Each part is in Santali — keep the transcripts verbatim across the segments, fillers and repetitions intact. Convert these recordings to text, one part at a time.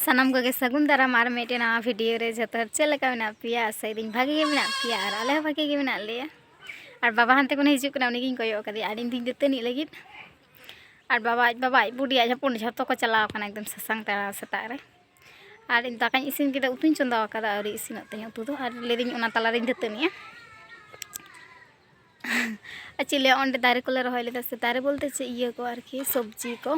ᱥᱟᱱᱟᱢ ᱠᱚᱜᱮ ᱥᱟᱹᱜᱩᱱ ᱫᱟᱨᱟᱢ ᱟᱨ ᱢᱤᱫᱴᱮᱱ ᱱᱟᱣᱟ ᱵᱷᱤᱰᱤᱭᱳ ᱨᱮ᱾ ᱡᱚᱛᱚ ᱦᱚᱲ ᱪᱮᱫ ᱞᱮᱠᱟ ᱢᱮᱱᱟᱜ ᱯᱮᱭᱟ? ᱟᱥᱟᱭᱮᱫᱟᱹᱧ ᱵᱷᱟᱜᱮ ᱜᱮ ᱢᱮᱱᱟᱜ ᱯᱮᱭᱟ ᱟᱨ ᱟᱞᱮ ᱦᱚᱸ ᱵᱷᱟᱜᱮ ᱜᱮ ᱢᱮᱱᱟᱜ ᱞᱮᱭᱟ᱾ ᱟᱨ ᱵᱟᱵᱟ ᱦᱟᱱᱛᱮ ᱠᱷᱚᱱᱮ ᱦᱤᱡᱩᱜ ᱠᱟᱱᱟ, ᱩᱱᱤᱜᱤᱧ ᱠᱚᱭᱚᱜ ᱟᱠᱟᱫᱮᱭᱟ ᱟᱨ ᱤᱧ ᱫᱩᱧ ᱫᱟᱹᱛᱟᱹᱱᱤᱜ ᱞᱟᱹᱜᱤᱫ᱾ ᱟᱨ ᱵᱟᱵᱟ ᱟᱡ ᱵᱟᱵᱟ ᱟᱡ ᱵᱩᱰᱤ ᱟᱡ ᱦᱚᱯᱚᱱ ᱡᱷᱚᱛᱚ ᱠᱚ ᱪᱟᱞᱟᱣ ᱟᱠᱟᱱᱟ ᱮᱠᱫᱚᱢ ᱥᱟᱥᱟᱝ ᱛᱟᱲᱟᱣ ᱥᱮᱛᱟᱜ ᱨᱮ᱾ ᱟᱨ ᱤᱧ ᱫᱟᱠᱟᱧ ᱤᱥᱤᱱ ᱠᱮᱫᱟ, ᱩᱛᱩᱧ ᱪᱚᱸᱫᱟ ᱟᱠᱟᱫᱟ, ᱟᱹᱣᱨᱤ ᱤᱥᱤᱱᱚᱜ ᱛᱤᱧᱟ ᱩᱛᱩ ᱫᱚ᱾ ᱟᱨ ᱞᱟᱹᱭᱫᱟᱹᱧ ᱚᱱᱟ ᱛᱟᱞᱟᱨᱤᱧ ᱫᱟᱹᱛᱟᱹᱱᱤᱜᱼᱟ᱾ ᱟᱨ ᱪᱮᱫ ᱞᱟᱹᱭᱟ, ᱚᱸᱰᱮ ᱫᱟᱨᱮ ᱠᱚᱞᱮ ᱨᱚᱦᱚᱭ ᱞᱮᱫᱟ ᱥᱮ, ᱫᱟᱨᱮ ᱵᱚᱞᱛᱮ ᱪᱮᱫ, ᱤᱭᱟᱹ ᱠᱚ ᱟᱨᱠᱤ, ᱥᱚᱵᱽᱡᱤ ᱠᱚ᱾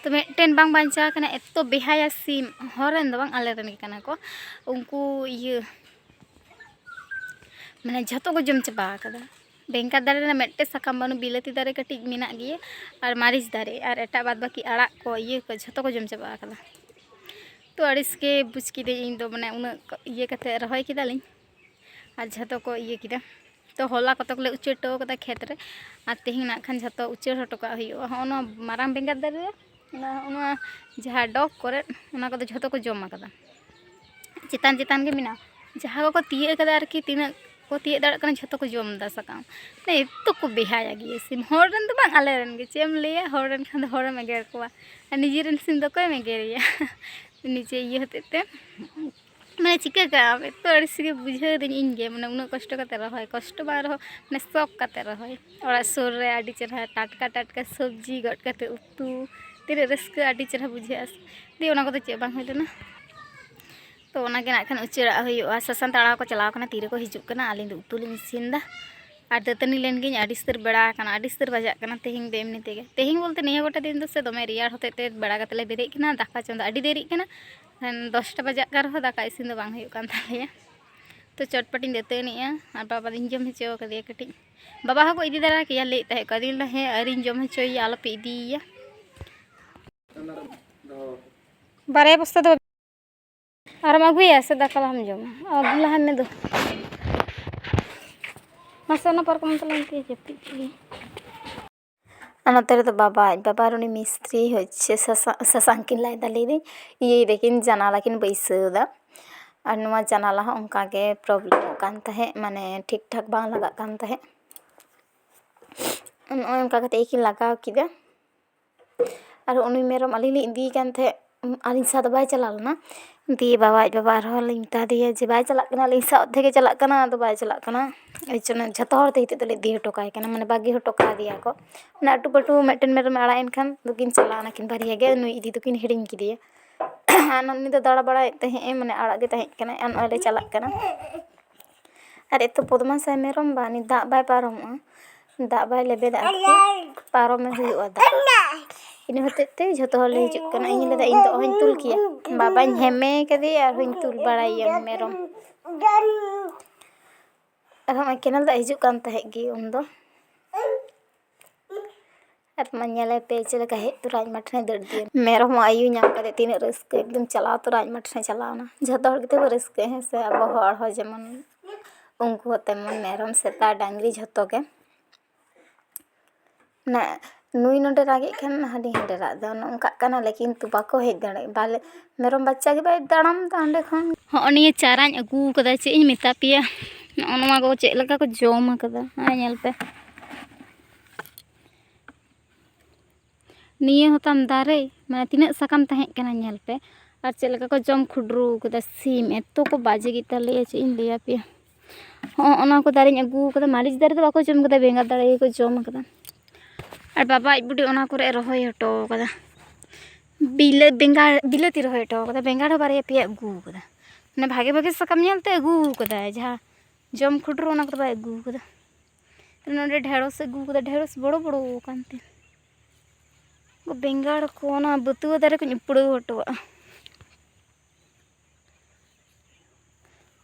ᱛᱚ ᱢᱤᱫᱴᱮᱱ ᱵᱟᱝ ᱵᱟᱧᱪᱟᱣ ᱠᱟᱱᱟ, ᱮᱛᱚ ᱵᱮᱦᱟᱭᱟ ᱥᱤᱢ, ᱦᱚᱲ ᱨᱮᱱ ᱫᱚ ᱵᱟᱝ, ᱟᱞᱮ ᱨᱮᱱ ᱜᱮ ᱠᱟᱱᱟ ᱠᱚ᱾ ᱩᱱᱠᱩ ᱤᱭᱟᱹ, ᱢᱟᱱᱮ ᱡᱷᱚᱛᱚ ᱠᱚ ᱡᱚᱢ ᱪᱟᱵᱟ ᱟᱠᱟᱫᱟ᱾ ᱵᱮᱸᱜᱟᱲ ᱫᱟᱨᱮ ᱨᱮᱱᱟᱜ ᱢᱤᱫᱴᱮᱱ ᱥᱟᱠᱟᱢ ᱵᱟᱹᱱᱩᱜ, ᱵᱤᱞᱟᱹᱛᱤ ᱫᱟᱨᱮ ᱠᱟᱹᱴᱤᱡ ᱢᱮᱱᱟᱜ ᱜᱮᱭᱟ, ᱟᱨ ᱢᱟᱹᱨᱤᱪ ᱫᱟᱨᱮ, ᱟᱨ ᱮᱴᱟᱜ ᱵᱟᱫ ᱵᱟᱹᱠᱤ ᱟᱲᱟᱜ ᱠᱚ, ᱤᱭᱟᱹ ᱠᱚ, ᱡᱷᱚᱛᱚ ᱠᱚ ᱡᱚᱢ ᱪᱟᱵᱟ ᱟᱠᱟᱫᱟ᱾ ᱛᱚ ᱟᱹᱲᱤᱥ ᱜᱮ ᱵᱩᱡᱽ ᱠᱤᱫᱟᱹᱧ ᱤᱧ ᱫᱚ, ᱢᱟᱱᱮ ᱩᱱᱟᱹᱜ ᱠᱚ ᱤᱭᱟᱹ ᱠᱟᱛᱮ ᱨᱚᱦᱚᱭ ᱠᱮᱫᱟᱞᱤᱧ, ᱟᱨ ᱡᱷᱚᱛᱚ ᱠᱚ ᱤᱭᱟᱹ ᱠᱮᱫᱟ᱾ ᱛᱚ ᱦᱚᱞᱟ ᱠᱚᱛᱚᱠ ᱞᱮ ᱩᱪᱟᱹᱲ ᱦᱚᱴᱚ ᱠᱟᱫᱟ ᱠᱷᱮᱛ ᱨᱮ, ᱟᱨ ᱛᱮᱦᱮᱧ ᱱᱟᱜ ᱠᱷᱟᱱ ᱡᱷᱚᱛᱚ ᱩᱪᱟᱹᱲ ᱦᱚᱴᱚ ᱠᱟᱜ ᱦᱩᱭᱩᱜᱼᱟ᱾ ᱦᱚᱸᱜᱼᱚ ᱱᱚᱣᱟ ᱢᱟᱨᱟᱝ ᱵᱮᱸᱜᱟᱲ ᱫᱟᱨᱮ ᱨᱮ, ᱚᱱᱟ, ᱚᱱᱟ ᱡᱟᱦᱟᱸ ᱰᱚᱜᱽ ᱠᱚᱨᱮ, ᱚᱱᱟ ᱠᱚᱫᱚ ᱡᱷᱚᱛᱚ ᱠᱚ ᱡᱚᱢ ᱟᱠᱟᱫᱟ᱾ ᱪᱮᱛᱟᱱ ᱪᱮᱛᱟᱱ ᱜᱮ ᱢᱮᱱᱟᱜᱼᱟ᱾ ᱡᱟᱦᱟᱸ ᱠᱚᱠᱚ ᱛᱤᱭᱟᱹᱜ ᱟᱠᱟᱫᱟ ᱟᱨᱠᱤ, ᱛᱤᱱᱟᱹᱜ ᱠᱚ ᱛᱤᱭᱟᱹᱜ ᱫᱟᱲᱮᱭᱟᱜ ᱠᱟᱱᱟ, ᱡᱷᱚᱛᱚ ᱠᱚ ᱡᱚᱢ ᱮᱫᱟ ᱥᱟᱠᱟᱢ᱾ ᱢᱟᱱᱮ ᱮᱛᱚ ᱠᱚ ᱵᱮᱦᱟᱭᱟ ᱜᱮᱭᱟ ᱥᱤᱢ, ᱦᱚᱲ ᱨᱮᱱ ᱫᱚ ᱵᱟᱝ, ᱟᱞᱮ ᱨᱮᱱ ᱜᱮ᱾ ᱪᱮᱫ ᱮᱢ ᱞᱟᱹᱭᱟ, ᱦᱚᱲ ᱨᱮᱱ ᱠᱷᱟᱱ ᱫᱚ ᱦᱚᱲᱮᱢ ᱮᱜᱮᱨ ᱠᱚᱣᱟ, ᱟᱨ ᱱᱤᱡᱮ ᱨᱮᱱ ᱥᱤᱢ ᱫᱚ ᱚᱠᱚᱭᱮᱢ ᱮᱜᱮᱨᱮᱭᱟ? ᱱᱤᱡᱮ ᱤᱭᱟᱹ ᱦᱚᱛᱮᱡ ᱛᱮ, ᱢᱟᱱᱮ ᱪᱤᱠᱟᱹ ᱠᱟᱜᱼᱟᱢ, ᱮᱛᱚ ᱟᱹᱲᱤᱥ ᱜᱮ ᱵᱩᱡᱷᱟᱹᱣ ᱫᱟᱹᱧ ᱤᱧ ᱜᱮ, ᱢᱟᱱᱮ ᱩᱱᱟᱹᱜ ᱠᱚᱥᱴᱚ ᱠᱟᱛᱮ ᱨᱚᱦᱚᱭ, ᱠᱚᱥᱴᱚ ᱵᱟᱝ ᱨᱮᱦᱚᱸ ᱢᱟᱱᱮ ᱥᱚᱠ ᱠᱟᱛᱮ ᱨᱚᱦᱚᱭ᱾ ᱚᱲᱟᱜ ᱥᱩᱨ ᱨᱮ ᱟᱹᱰᱤ ᱪᱮᱨᱦᱟ ᱴᱟᱴᱠᱟ ᱴᱟᱴᱠᱟ ᱥᱚᱵᱽᱡᱤ ᱜᱚᱫ ᱠᱟᱛᱮ ᱩᱛᱩ, ᱛᱤᱱᱟᱹᱜ ᱨᱟᱹᱥᱠᱟᱹ, ᱟᱹᱰᱤ ᱪᱮᱨᱦᱟ ᱵᱩᱡᱷᱟᱹᱜᱼᱟ᱾ ᱫᱤᱭᱮ ᱚᱱᱟ ᱠᱚᱫᱚ ᱪᱮᱫ ᱵᱟᱝ ᱦᱩᱭ ᱞᱮᱱᱟ᱾ ᱛᱚ ᱚᱱᱟᱜᱮ ᱱᱟᱜ ᱠᱷᱟᱱ ᱩᱪᱟᱹᱲᱟᱜ ᱦᱩᱭᱩᱜᱼᱟ᱾ ᱥᱟᱥᱟᱝ ᱛᱟᱲᱟᱣ ᱠᱚ ᱪᱟᱞᱟᱣ ᱠᱟᱱᱟ, ᱛᱤᱨᱮᱠᱚ ᱦᱤᱡᱩᱜ ᱠᱟᱱᱟ, ᱟᱹᱞᱤᱧ ᱫᱚ ᱩᱛᱩ ᱞᱤᱧ ᱤᱥᱤᱱ ᱮᱫᱟ᱾ ᱟᱨ ᱫᱟᱹᱛᱟᱹᱱᱤ ᱞᱮᱱ ᱜᱤᱧ, ᱟᱹᱰᱤ ᱩᱥᱛᱟᱹᱨ ᱵᱮᱲᱟ ᱟᱠᱟᱱᱟ, ᱟᱹᱰᱤ ᱩᱥᱛᱟᱹᱨ ᱵᱟᱡᱟᱜ ᱠᱟᱱᱟ ᱛᱮᱦᱮᱧ ᱫᱚ᱾ ᱮᱢᱱᱤ ᱛᱮᱜᱮ, ᱛᱮᱦᱮᱧ ᱵᱚᱞᱛᱮ ᱱᱤᱭᱟᱹ ᱜᱚᱴᱟ ᱫᱤᱱ ᱫᱚ ᱥᱮ ᱫᱚᱢᱮ ᱨᱮᱭᱟᱲ ᱦᱚᱛᱮᱡ ᱛᱮ ᱵᱮᱲᱟ ᱠᱟᱛᱮ ᱞᱮ ᱵᱮᱨᱮᱫ ᱠᱟᱱᱟ, ᱫᱟᱠᱟ ᱪᱚᱸᱫᱟ ᱟᱹᱰᱤ ᱫᱮᱨᱤᱜ ᱠᱟᱱᱟ᱾ ᱠᱷᱟᱱ ᱫᱚᱥᱴᱟ ᱵᱟᱡᱟᱜ ᱠᱟᱱ ᱨᱮᱦᱚᱸ ᱫᱟᱠᱟ ᱤᱥᱤᱱ ᱫᱚ ᱵᱟᱝ ᱦᱩᱭᱩᱜ ᱠᱟᱱ ᱛᱟᱞᱮᱭᱟ᱾ ᱛᱚ ᱪᱚᱴᱯᱚᱴᱤᱧ ᱫᱟᱹᱛᱟᱹᱱᱤᱜᱼᱟ ᱟᱨ ᱵᱟᱵᱟ ᱫᱚᱧ ᱡᱚᱢ ᱦᱚᱪᱚ ᱠᱟᱫᱮᱭᱟ ᱠᱟᱹᱴᱤᱡ᱾ ᱵᱟᱵᱟ ᱦᱚᱸᱠᱚ ᱤᱫᱤ ᱫᱟᱨᱟ ᱠᱮᱭᱟ, ᱞᱟᱹᱭᱮᱫ ᱛᱟᱦᱮᱸᱫ ᱠᱚ, ᱟᱫᱚᱧ ᱢᱮᱱᱫᱟ, "ᱦᱮᱸ, ᱟᱹᱣᱨᱤᱧ ᱡᱚᱢ ᱦᱚᱪᱚᱭᱮᱭᱟ, ᱟᱞᱚᱯᱮ ᱤᱫᱤᱭᱮᱭᱟ᱾" ᱵᱟᱨᱭᱟ ᱵᱚᱥᱛᱟ ᱫᱚ ᱟᱨᱮᱢ ᱟᱹᱜᱩᱭᱟ ᱥᱮ ᱫᱟᱠᱟ ᱵᱟᱢ ᱡᱚᱢᱟ? ᱟᱹᱜᱩ ᱞᱟᱦᱟᱭ ᱢᱮ ᱫᱩ᱾ ᱢᱟᱥᱮ ᱚᱱᱟ ᱯᱟᱨᱠᱚᱢ ᱛᱟᱞᱟᱧ ᱛᱮ ᱡᱟᱹᱯᱤᱫ ᱠᱮᱫ᱾ ᱟᱨ ᱱᱚᱛᱮ ᱨᱮᱫᱚ ᱵᱟᱵᱟ, ᱟᱡ ᱵᱟᱵᱟ ᱟᱨ ᱩᱱᱤ ᱢᱤᱥᱛᱨᱤ ᱦᱚᱪᱪᱷᱮ ᱥᱟᱥᱟᱝ, ᱥᱟᱥᱟᱝ ᱠᱤᱱ ᱞᱟᱭ ᱫᱟ, ᱞᱟᱹᱭᱫᱟᱹᱧ ᱤᱭᱟᱹᱭ ᱫᱟᱠᱤᱱ, ᱡᱟᱱᱟᱞᱟ ᱠᱤᱱ ᱵᱟᱹᱭᱥᱟᱹᱣ ᱫᱟ᱾ ᱟᱨ ᱱᱚᱣᱟ ᱡᱟᱱᱟᱞᱟ ᱦᱚᱸ ᱚᱱᱠᱟ ᱜᱮ ᱯᱨᱚᱵᱞᱮᱢᱚᱜ ᱠᱟᱱ ᱛᱟᱦᱮᱸᱫ, ᱢᱟᱱᱮ ᱴᱷᱤᱠ ᱴᱷᱟᱠ ᱵᱟᱝ ᱞᱟᱜᱟᱜ ᱠᱟᱱ ᱛᱟᱦᱮᱸᱫ᱾ ᱱᱚᱜᱼᱚᱭ ᱚᱱᱠᱟ ᱠᱟᱛᱮ ᱜᱮᱠᱤᱱ ᱞᱟᱜᱟᱣ ᱠᱮᱫᱟ᱾ ᱟᱨ ᱩᱱᱤ ᱢᱮᱨᱚᱢ ᱟᱹᱞᱤᱧ ᱞᱤᱧ ᱤᱫᱤᱭᱮ ᱠᱟᱱ ᱛᱟᱦᱮᱸᱫ, ᱟᱹᱞᱤᱧ ᱥᱟᱶ ᱫᱚ ᱵᱟᱭ ᱪᱟᱞᱟᱣ ᱞᱮᱱᱟ᱾ ᱫᱤᱭᱮ ᱵᱟᱵᱟ ᱟᱡ ᱵᱟᱵᱟ ᱟᱨᱦᱚᱸ ᱞᱤᱧ ᱢᱮᱛᱟ ᱫᱮᱭᱟ ᱡᱮ ᱵᱟᱭ ᱪᱟᱞᱟᱜ ᱠᱟᱱᱟ, ᱟᱹᱞᱤᱧ ᱥᱟᱶ ᱚᱨᱫᱷᱮᱠ ᱜᱮ ᱪᱟᱞᱟᱜ ᱠᱟᱱᱟ, ᱟᱫᱚ ᱵᱟᱭ ᱪᱟᱞᱟᱜ ᱠᱟᱱᱟ᱾ ᱮᱭ ᱡᱚᱱᱱᱚ ᱡᱷᱚᱛᱚ ᱦᱚᱲ ᱛᱮ ᱱᱤᱛᱚᱜ ᱫᱚᱞᱮ ᱤᱫᱤ ᱦᱚᱴᱚ ᱠᱟᱭ ᱠᱟᱱᱟ, ᱢᱟᱱᱮ ᱵᱟᱹᱜᱤ ᱦᱚᱴᱚ ᱠᱟᱫᱮᱭᱟ ᱠᱚ᱾ ᱢᱟᱱᱮ ᱟᱹᱴᱩ ᱯᱟᱹᱴᱩ ᱢᱤᱫᱴᱮᱱ ᱢᱮᱨᱚᱢᱮ ᱟᱲᱟᱜ ᱮᱱ ᱠᱷᱟᱱ ᱫᱚᱠᱤᱱ ᱪᱟᱞᱟᱣ ᱱᱟᱠᱤᱱ ᱵᱟᱨᱭᱟ ᱜᱮ, ᱱᱩᱭ ᱤᱫᱤ ᱫᱚᱠᱤᱱ ᱦᱤᱲᱤᱧ ᱠᱮᱫᱮᱭᱟ᱾ ᱟᱨ ᱩᱱᱤ ᱫᱚ ᱫᱟᱬᱟ ᱵᱟᱲᱟᱭᱮᱫ ᱛᱟᱦᱮᱸᱜ ᱮ, ᱢᱟᱱᱮ ᱟᱲᱟᱜ ᱜᱮ ᱛᱟᱦᱮᱸ ᱠᱟᱱᱟ, ᱟᱨ ᱱᱚᱜᱼᱚᱭ ᱞᱮ ᱪᱟᱞᱟᱜ ᱠᱟᱱᱟ᱾ ᱟᱨ ᱮᱛᱚ ᱵᱚᱫᱢᱟᱥᱟᱭ ᱢᱮᱨᱚᱢ ᱵᱟ, ᱩᱱᱤ ᱫᱟᱜ ᱵᱟᱭ ᱯᱟᱨᱚᱢᱚᱜᱼᱟ, ᱫᱟᱜ ᱵᱟᱭ ᱞᱮᱵᱮᱫᱟ ᱟᱨᱠᱤ, ᱯᱟᱨᱚᱢᱮ ᱦᱩᱭᱩᱜᱼᱟ ᱫᱟᱜ᱾ ᱤᱱᱟᱹ ᱦᱚᱛᱮᱡ ᱛᱮ ᱡᱷᱚᱛᱚ ᱦᱚᱲ ᱞᱮ ᱦᱤᱡᱩᱜ ᱠᱟᱱᱟ᱾ ᱤᱧ ᱞᱟᱹᱭᱫᱟ, "ᱤᱧ ᱫᱚ ᱚᱦᱚᱧ ᱛᱩᱞ ᱠᱮᱭᱟ, ᱵᱟᱵᱟᱧ ᱦᱮᱢᱮ ᱠᱟᱫᱮᱭᱟ ᱟᱨᱦᱚᱧ ᱛᱩᱞ ᱵᱟᱲᱟᱭᱮᱭᱟ ᱢᱮᱨᱚᱢ᱾" ᱟᱨ ᱦᱚᱸᱜᱼᱚᱭ ᱠᱮᱱᱮᱞ ᱫᱟᱜ ᱦᱤᱡᱩᱜ ᱠᱟᱱ ᱛᱟᱦᱮᱸᱫ ᱜᱮ ᱩᱱᱫᱚ᱾ ᱟᱨ ᱢᱟ ᱧᱮᱞᱮ ᱯᱮ ᱪᱮᱫ ᱞᱮᱠᱟ ᱦᱮᱡ ᱛᱚᱨᱟ ᱟᱡ ᱢᱟ ᱴᱷᱮᱱᱮ ᱫᱟᱹᱲ ᱤᱫᱤᱭᱮᱱ᱾ ᱢᱮᱨᱚᱢ ᱦᱚᱸ ᱟᱭᱩ ᱧᱟᱢ ᱠᱟᱛᱮ ᱛᱤᱱᱟᱹᱜ ᱨᱟᱹᱥᱠᱟᱹ, ᱮᱠᱫᱚᱢ ᱪᱟᱞᱟᱣ ᱛᱚᱨᱟ ᱟᱡ ᱢᱟ ᱴᱷᱮᱱᱮ ᱪᱟᱞᱟᱣᱱᱟ᱾ ᱡᱷᱚᱛᱚ ᱦᱚᱲ ᱜᱮᱛᱚ ᱠᱚ ᱨᱟᱹᱥᱠᱟᱹᱭᱟ, ᱦᱮᱸ ᱥᱮ? ᱟᱵᱚ ᱦᱚᱲ ᱦᱚᱸ ᱡᱮᱢᱚᱱ, ᱩᱱᱠᱩ ᱦᱚᱸ ᱛᱮᱢᱚᱱ, ᱢᱮᱨᱚᱢ, ᱥᱮᱛᱟ, ᱰᱟᱝᱨᱤ ᱡᱷᱚᱛᱚ ᱜᱮ᱾ ᱢᱟᱱᱮ ᱱᱩᱭ ᱱᱚᱰᱮ ᱨᱟᱜᱮᱫ ᱠᱷᱟᱱ ᱦᱟᱹᱱᱤ ᱦᱟᱸᱰᱮ ᱨᱟᱜ ᱮᱫᱟ, ᱚᱱᱮ ᱚᱱᱠᱟᱜ ᱠᱟᱱᱟ, ᱞᱮᱠᱤᱱ ᱛᱚ ᱵᱟᱠᱚ ᱦᱮᱡ ᱫᱟᱲᱮᱭᱟᱜ, ᱵᱟᱞᱮ, ᱢᱮᱨᱚᱢ ᱵᱟᱪᱪᱟ ᱜᱮ ᱵᱟᱭ ᱛᱟᱲᱟᱢ ᱮᱫᱟ ᱚᱸᱰᱮ ᱠᱷᱚᱱ᱾ ᱦᱚᱸᱜᱼᱚ ᱱᱤᱭᱟᱹ ᱪᱟᱨᱟᱧ ᱟᱹᱜᱩ ᱠᱟᱫᱟ, ᱪᱮᱫ ᱤᱧ ᱢᱮᱛᱟ ᱯᱮᱭᱟ, ᱱᱚᱜᱼᱚ ᱱᱚᱣᱟ ᱠᱚ ᱪᱮᱫ ᱞᱮᱠᱟ ᱠᱚ ᱡᱚᱢ ᱠᱟᱫᱟ, ᱦᱮᱸ, ᱧᱮᱞ ᱯᱮ᱾ ᱱᱤᱭᱟᱹ ᱦᱚᱸᱛᱟᱢ ᱫᱟᱨᱮ, ᱢᱟᱱᱮ ᱛᱤᱱᱟᱹᱜ ᱥᱟᱠᱟᱢ ᱛᱟᱦᱮᱸ ᱠᱟᱱᱟ ᱧᱮᱞ ᱯᱮ, ᱟᱨ ᱪᱮᱫ ᱞᱮᱠᱟ ᱠᱚ ᱡᱚᱢ ᱠᱷᱩᱰᱨᱩ ᱠᱟᱫᱟ ᱥᱤᱢ, ᱮᱛᱚ ᱠᱚ ᱵᱟᱡᱮ ᱜᱮᱛᱟ ᱞᱮᱭᱟ, ᱪᱮᱫ ᱤᱧ ᱞᱟᱹᱭ ᱟᱯᱮᱭᱟ᱾ ᱦᱚᱸᱜᱼᱚ ᱚᱱᱟ ᱠᱚ ᱫᱟᱨᱮᱧ ᱟᱹᱜᱩ ᱠᱟᱫᱟ, ᱢᱟᱹᱨᱤᱪ ᱫᱟᱨᱮ ᱫᱚ ᱵᱟᱠᱚ ᱡᱚᱢ ᱠᱟᱫᱟ, ᱵᱮᱸᱜᱟᱲ ᱫᱟᱨᱮ ᱜᱮᱠᱚ ᱡᱚᱢ ᱠᱟᱫᱟ᱾ ᱟᱨ ᱵᱟᱵᱟ ᱟᱡ ᱵᱩᱰᱷᱤ ᱚᱱᱟ ᱠᱚᱨᱮ ᱨᱚᱦᱚᱭ ᱦᱚᱴᱚ ᱠᱟᱫᱟ, ᱵᱤᱞᱟᱹ ᱵᱮᱸᱜᱟᱲ, ᱵᱤᱞᱟᱹᱛᱤ ᱨᱚᱦᱚᱭ ᱦᱚᱴᱚ ᱠᱟᱫᱟ, ᱵᱮᱸᱜᱟᱲ ᱦᱚᱸ ᱵᱟᱨᱭᱟ ᱯᱮᱭᱟ ᱟᱹᱜᱩ ᱠᱟᱫᱟ᱾ ᱢᱟᱱᱮ ᱵᱷᱟᱜᱮ ᱵᱷᱟᱜᱮ ᱥᱟᱠᱟᱢ ᱧᱮᱞᱛᱮ ᱟᱹᱜᱩ ᱠᱟᱫᱟᱭ, ᱡᱟᱦᱟᱸ ᱡᱚᱢ ᱠᱷᱩᱰᱨᱩ ᱚᱱᱟ ᱠᱚᱫᱚ ᱵᱟᱭ ᱟᱹᱜᱩ ᱠᱟᱫᱟ᱾ ᱱᱚᱰᱮ ᱰᱷᱮᱸᱲᱚᱥ ᱟᱹᱜᱩ ᱠᱟᱫᱟ, ᱰᱷᱮᱸᱲᱚᱥ ᱵᱚᱲᱚ ᱵᱚᱲᱚ ᱟᱠᱟᱱ ᱛᱤᱧ᱾ ᱵᱮᱸᱜᱟᱲ ᱠᱚ ᱚᱱᱟ ᱵᱟᱹᱛᱩᱣᱟᱹ ᱫᱟᱨᱮ ᱠᱚᱧ ᱩᱯᱲᱟᱹᱣ ᱦᱚᱴᱚᱣᱟᱜᱼᱟ᱾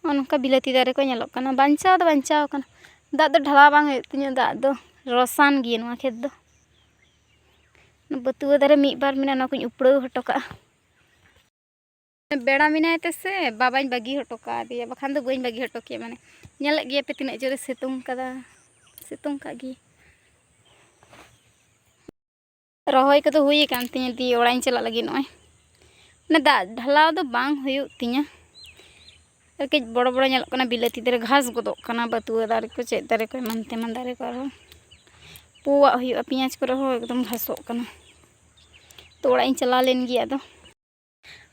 ᱱᱚᱜᱼᱚ ᱱᱚᱝᱠᱟ ᱵᱤᱞᱟᱹᱛᱤ ᱫᱟᱨᱮ ᱠᱚ ᱧᱮᱞᱚᱜ ᱠᱟᱱᱟ, ᱵᱟᱧᱪᱟᱣ ᱫᱚ ᱵᱟᱧᱪᱟᱣ ᱠᱟᱱᱟ᱾ ᱫᱟᱜ ᱫᱚ ᱰᱷᱟᱞᱟᱣ ᱵᱟᱝ ᱦᱩᱭᱩᱜ ᱛᱤᱧᱟᱹ, ᱫᱟᱜ ᱫᱚ ᱨᱚᱥᱟᱱ ᱜᱮᱭᱟ ᱱᱚᱣᱟ ᱠᱷᱮᱛ ᱫᱚ᱾ ᱵᱟᱹᱛᱩᱣᱟᱹ ᱫᱟᱨᱮ ᱢᱤᱫ ᱵᱟᱨ ᱢᱮᱱᱟᱜᱼᱟ, ᱚᱱᱟ ᱠᱚᱧ ᱩᱯᱲᱟᱹᱣ ᱦᱚᱴᱚ ᱠᱟᱜᱼᱟ᱾ ᱵᱮᱲᱟ ᱢᱮᱱᱟᱭ ᱛᱮᱥᱮ ᱵᱟᱵᱟᱧ ᱵᱟᱹᱜᱤ ᱦᱚᱴᱚ ᱠᱟᱫᱮᱭᱟ, ᱵᱟᱠᱷᱟᱱ ᱫᱚ ᱵᱟᱹᱧ ᱵᱟᱹᱜᱤ ᱦᱚᱴᱚ ᱠᱮᱭᱟ᱾ ᱢᱟᱱᱮ ᱧᱮᱞᱮᱫ ᱜᱮᱭᱟ ᱯᱮ ᱛᱤᱱᱟᱹᱜ ᱡᱳᱨᱮ ᱥᱤᱛᱩᱝ ᱠᱟᱫᱟ, ᱥᱤᱛᱩᱝ ᱠᱟᱜ ᱜᱮ᱾ ᱨᱚᱦᱚᱭ ᱠᱚᱫᱚ ᱦᱩᱭ ᱟᱠᱟᱱ ᱛᱤᱧᱟᱹ, ᱫᱤᱭᱮ ᱚᱲᱟᱜ ᱤᱧ ᱪᱟᱞᱟᱜ ᱞᱟᱹᱜᱤᱫ ᱱᱚᱜᱼᱚᱭ᱾ ᱢᱟᱱᱮ ᱫᱟᱜ ᱰᱷᱟᱞᱟᱣ ᱫᱚ ᱵᱟᱝ ᱦᱩᱭᱩᱜ ᱛᱤᱧᱟᱹ᱾ ᱟᱨ ᱠᱟᱹᱡ ᱵᱚᱲᱚ ᱵᱚᱲᱚ ᱧᱮᱞᱚᱜ ᱠᱟᱱᱟ ᱵᱤᱞᱟᱹᱛᱤ ᱫᱟᱨᱮ, ᱜᱷᱟᱥ ᱜᱚᱫᱚᱜ ᱠᱟᱱᱟ, ᱵᱟᱹᱛᱩᱣᱟᱹ ᱫᱟᱨᱮ ᱠᱚ, ᱪᱮᱫ ᱫᱟᱨᱮ ᱠᱚ, ᱮᱢᱟᱱ ᱛᱮᱢᱟᱱ ᱫᱟᱨᱮ ᱠᱚ ᱟᱨᱦᱚᱸ᱾ ᱯᱩᱣᱟᱜ ᱦᱩᱭᱩᱜᱼᱟ, ᱯᱮᱸᱭᱟᱡᱽ ᱠᱚᱨᱮ ᱦᱚᱸ ᱮᱠᱫᱚᱢ ᱜᱷᱟᱥᱚᱜ ᱠᱟᱱᱟ᱾ ᱛᱚ ᱚᱲᱟᱜ ᱤᱧ ᱪᱟᱞᱟᱣ ᱞᱮᱱ ᱜᱮ ᱟᱫᱚ᱾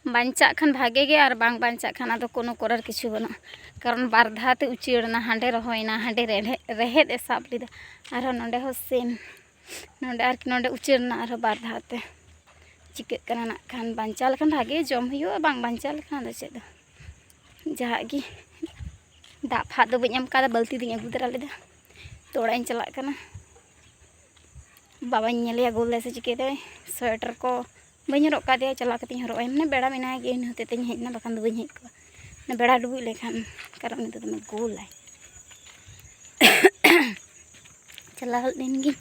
ᱵᱟᱧᱪᱟᱜ ᱠᱷᱟᱱ ᱵᱷᱟᱜᱮ ᱜᱮ, ᱟᱨ ᱵᱟᱝ ᱵᱟᱧᱪᱟᱜ ᱠᱷᱟᱱ ᱟᱫᱚ ᱠᱳᱱᱳ ᱠᱚᱨᱟᱨ ᱠᱤᱪᱷᱩ ᱵᱟᱹᱱᱩᱜᱼᱟ᱾ ᱠᱟᱨᱚᱱ ᱵᱟᱨ ᱫᱷᱟᱣ ᱛᱮ ᱩᱪᱟᱹᱲ ᱮᱱᱟ, ᱦᱟᱸᱰᱮ ᱨᱚᱦᱚᱭᱮᱱᱟ, ᱦᱟᱸᱰᱮ ᱨᱮᱦᱮᱫ, ᱨᱮᱦᱮᱫ ᱮ ᱥᱟᱵ ᱞᱮᱫᱟ, ᱟᱨᱦᱚᱸ ᱱᱚᱸᱰᱮ ᱦᱚᱸ ᱥᱮᱢ, ᱱᱚᱸᱰᱮ ᱟᱨᱠᱤ ᱱᱚᱸᱰᱮ ᱩᱪᱟᱹᱲ ᱮᱱᱟ ᱟᱨᱦᱚᱸ ᱵᱟᱨ ᱫᱷᱟᱣ ᱛᱮ᱾ ᱪᱤᱠᱟᱹᱜ ᱠᱟᱱᱟ ᱱᱟᱜ ᱠᱷᱟᱱ, ᱵᱟᱧᱪᱟᱣ ᱞᱮᱠᱷᱟᱱ ᱵᱷᱟᱜᱮ ᱡᱚᱢ ᱦᱩᱭᱩᱜᱼᱟ, ᱵᱟᱝ ᱵᱟᱧᱪᱟᱣ ᱞᱮᱠᱷᱟᱱ ᱟᱫᱚ ᱪᱮᱫ ᱫᱚ᱾ ᱡᱟᱦᱟᱸ ᱜᱮ ᱫᱟᱜ ᱯᱷᱟᱜ ᱫᱚ ᱵᱟᱹᱧ ᱮᱢ ᱠᱟᱫᱟ, ᱵᱟᱹᱞᱛᱤ ᱫᱚᱧ ᱟᱹᱜᱩ ᱛᱚᱨᱟ ᱞᱮᱫᱟ᱾ ᱛᱚ ᱚᱲᱟᱜ ᱤᱧ ᱪᱟᱞᱟᱜ ᱠᱟᱱᱟ, ᱵᱟᱵᱟᱧ ᱧᱮᱞᱮᱭᱟ ᱜᱳᱞ ᱫᱟᱭ ᱥᱮ ᱪᱤᱠᱟᱹᱭ ᱫᱟᱭ᱾ ᱥᱳᱭᱮᱴᱟᱨ ᱠᱚ ᱵᱟᱹᱧ ᱦᱚᱨᱚᱜ ᱠᱟᱫᱮᱭᱟ, ᱪᱟᱞᱟᱣ ᱠᱟᱛᱮᱧ ᱦᱚᱨᱚᱜ ᱟᱭᱟ, ᱢᱟᱱᱮ ᱵᱮᱲᱟ ᱢᱮᱱᱟᱭ ᱜᱮ, ᱤᱱᱟᱹ ᱦᱚᱛᱮᱡ ᱛᱮᱧ ᱦᱮᱡ ᱮᱱᱟ, ᱵᱟᱠᱷᱟᱱ ᱫᱚ ᱵᱟᱹᱧ ᱦᱮᱡ ᱠᱚᱜᱼᱟ᱾ ᱢᱟᱱᱮ ᱵᱮᱲᱟ ᱰᱩᱵᱩᱡ ᱞᱮᱠᱷᱟᱱ, ᱠᱟᱨᱚᱱ ᱩᱱᱤ ᱫᱚ ᱫᱚᱢᱮ ᱜᱳᱞᱟᱭ᱾ ᱪᱟᱞᱟᱣ ᱞᱮᱱ ᱜᱤᱧ,